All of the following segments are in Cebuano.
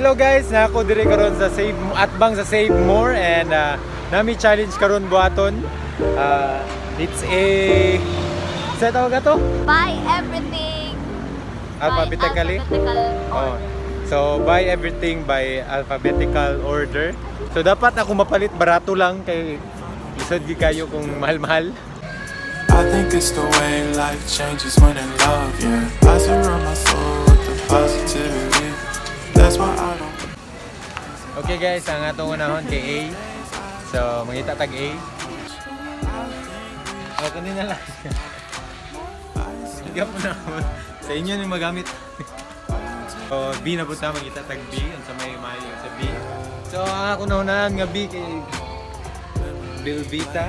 Hello guys, na ako diri karon sa Save Atbang sa Save More and nami challenge karon buhaton. It's a sa tawag ato? Buy everything. Alphabetically. By alphabetical Oh. order. So buy everything by alphabetical order. So dapat ako mapalit barato lang kay lisod gyud kayo kung mahal-mahal. I think it's the way life changes when in love, yeah. I surround my soul with the positivity. That's why I don't. Okay guys, ang atong unahon kay A. So mangita tag A. O kanina lang. Hindi po na sa inyo ni magamit. So B na punta, mangita tag B unsa may maayo sa B. So ang ako naunahan nga B kay Belvita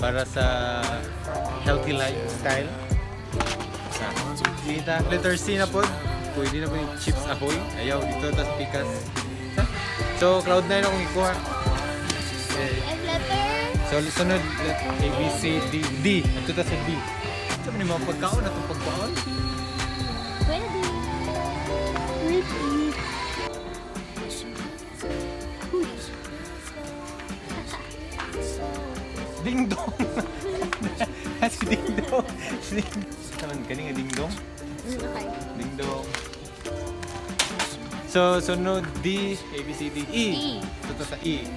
para sa healthy lifestyle. Sa Vita. Letter C na po. Pwede na po yung Chips Ahoy. Ayaw, dito tas pikas. So, Cloud9 akong ikuha. Okay. And letter? So, sunod, A, B, C, D, D. Ito ta sa D. Ito man yung mga pagkaon, atong pagkaon. Pwede. Repeat. Uy. Ding dong! Si Ding Dong. Ding Naman kani nga ding dong. Okay. Ding dong. So, sunod D, A, B, C, D, E. E. Ito to sa E.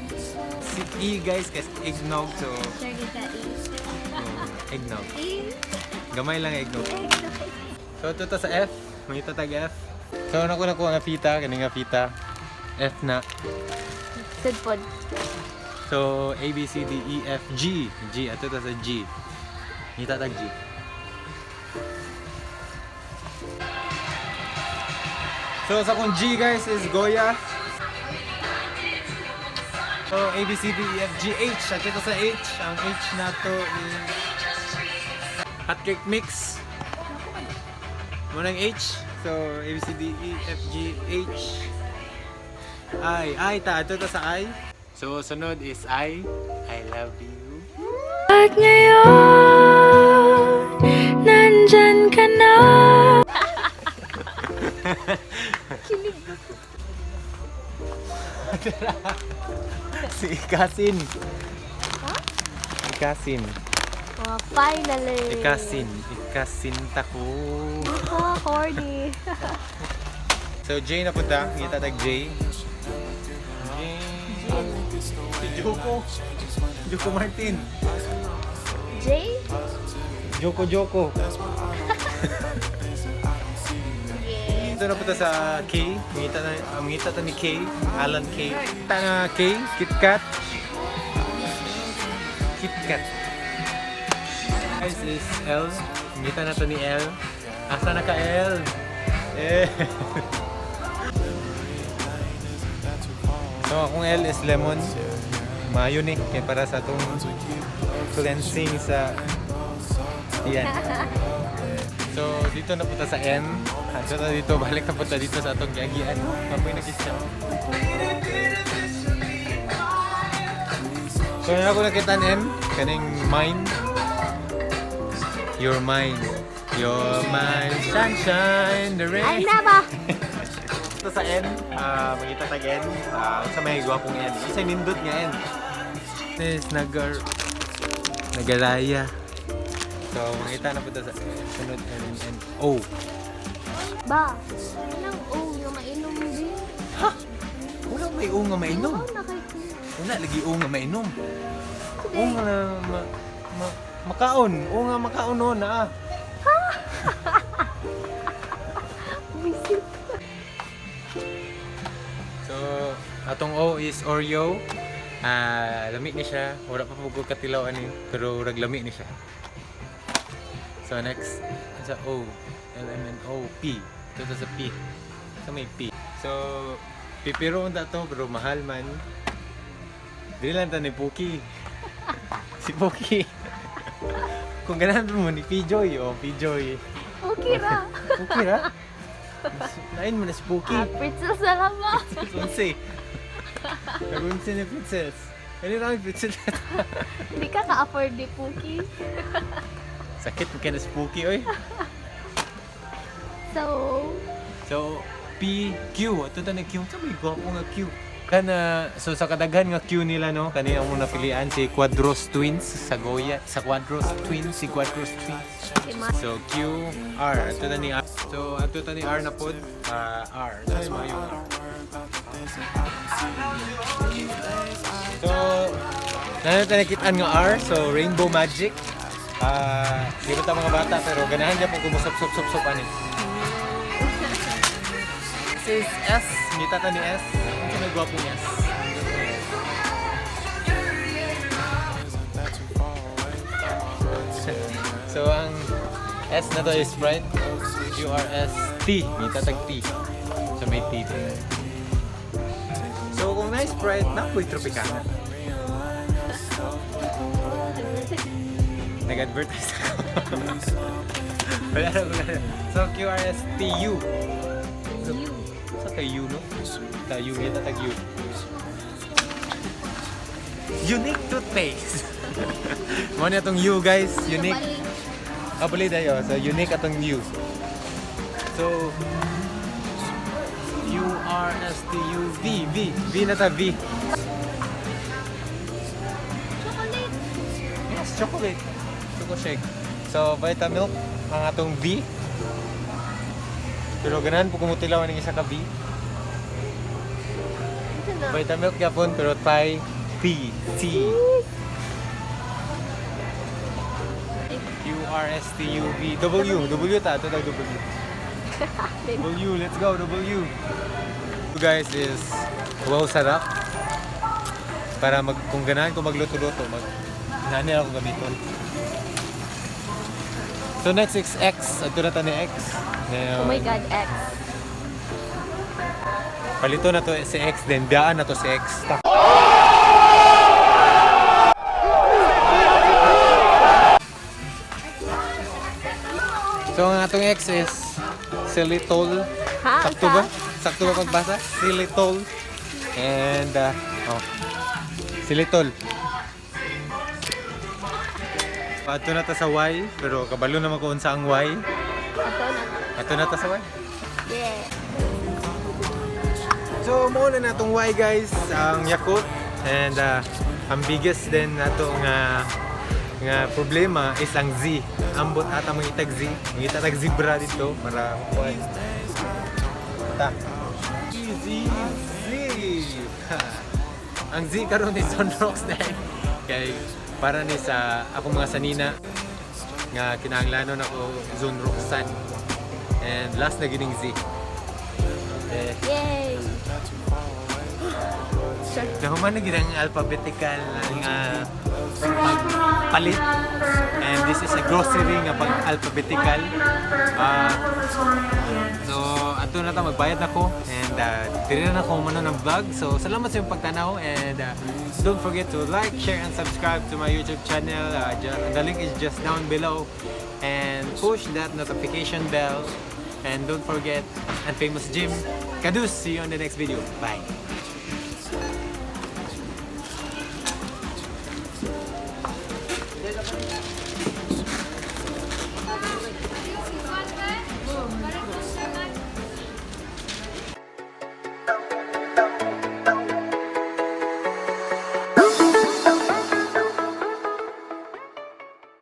Si E guys, kasi eggnog. So, Sure kita E. oh, eggnog. E. Gamay lang eggnog. Egg. So, ito to sa F. Mangita tag F. So, naku nakuha nga fita. Kani nga fita. F na. Sudpod. So, A, B, C, D, E, F, G. G. Ato ta sa G. Ngita tag G. So, sa akong G guys is Goya. So, A, B, C, D, E, F, G, H. Ato ta sa H. Ang H na to is hotcake mix. Munang H. So, A, B, C, D, E, F, G, H. I. I ta. Ato ta sa I. So, sunod is I. I love you. At ngayon, nandyan ka na. Kilig ko. Si Ikasin. Ha? Ikasin. Oh, finally. Ikasin. Ikasin ta ko. Oh, corny. So, J na punta. Ngita tag J. J. Si Joko. Joko Martin. J? Joko Joko. Yeah. Ito na punta sa K. Ngita na, ang ngita ta ni K. Alan K. Ngita na K. KitKat. KitKat. Guys is L. Ngita na to ni L. Asa na ka, L? Eh. So akong L is lemon. Maayo ni kay para sa atong cleansing sa yan. So dito na punta sa M. Anto na dito, balik na punta dito sa atong giagian. Kapoy na siya. So na ako nakita ng M, kaning mine. You're mine. You're my sunshine, the rain. Ay, na ba? Ito sa N, mangita tag N, sa may gwapong N. Isa nindot nga N. This nagar Nagalaya. So, mangita na punta sa sunod N, N, N, O. Ba? Anong O nga mainom din? Ha? Wala may O nga mainom. Oo, nakita. Wala lagi O nga mainom. O nga na ma, makaon. O nga makaon no na. Visit. So, atong O is Oreo. Ah, lami ni siya. Wala pa po ko katilaw ani, pero rag lami ni siya. So next sa O, L M N O P. Ito to sa P. Sa may P. So pipiro unta to pero mahal man. Dili lang ta ni Puki. Si Puki. Kung ganahan mo ni P-Joy, oh, P-Joy. Okay ra. Puki ra? Lain mo na si Puki. Ah, pretzels na lang ba? Unsi. Nag-unsi ni pretzels. Kani rami pretzels. Hindi ka ka-afford ni Puki. Sakit mo kaya na si Puki, oy. So, So, P, Q. Ato ta ni Q. Sa may gwapo nga Q. Kana, so sa kadaghan nga Q nila, no, kani ang muna pilian si Quadros Twins sa Goya, sa Quadros Twins, si Quadros Twins. Si Ma. So Q, R, ato ta ni R. So ato ta ni R na pod, ah, R. So, yung R. So, nanonood tayo nakitaan nga R, so Rainbow Magic. Ah, di ba ta mga bata pero ganahan gyapon ko musop sop sop sop ani. This is S, ngita ta ni S. Unsa may gwapong S? Isn't that too far away from my heart's So ang S na to is Sprite. Q R S T, ngita tag T. So may T din. So kung na Sprite, na po'y Tropicana. Nag-advertise ako. Wala na, wala na. So, QRSTU. So, U. sa kay U, no? Ta U, yun tag U. Unique toothpaste. Mo na itong U, guys. Unique. Bali. Ah, bali tayo. So, unique atong U. So, U, R, S, T, U, V, V. V na ta, V. Chocolate. Yes, chocolate. Choco shake. So, Vitamilk, ang atong V. Pero ganahan po kumutilaw ng isa ka V. Ito na. Vitamilk yapon, pero Thai P, T, U, R, S, T, U, V, W. W ta, ito tag W. W, let's go, W. You guys is wow sarap. Para mag, kung ganahan ko magluto-luto, mag, nani ako gamiton. So next is X. Ato na ta ni X. Oh my God, X. Palito na to si X, then biyaan na to si X. So ang atong X is xylitol. Ha? Sakto ba? Sakto ba pagbasa? Xylitol. And, oh, xylitol. Ato na ta sa Y, pero kabalo naman ko unsa ang Y. Ito na. Ato na ta sa Y. Yeah. So, mao na natong Y guys, ang Yakult. And ang biggest din nato nga nga problema is ang Z. Ambot ata mga itag Z. Mga itag zebra dito para Y. Ta. Z Z. Ang Z karon ni Sunrocks na kay para ni sa akong mga sanina nga kinahanglanon ako Zonroxan. And last na gining Z. Eh, Yay! Nahuman na gid ang alphabetical nga pagpalit. And this is a grocery nga pag alphabetical. Ah, so ato na ta, magbayad na ko and diri na ako muna ng vlog. So salamat sa inyong pagtanaw and don't forget to like, share and subscribe to my YouTube channel. The link is just down below and push that notification bell. And don't forget, and famous Jim. Kadus, see you on the next video. Bye.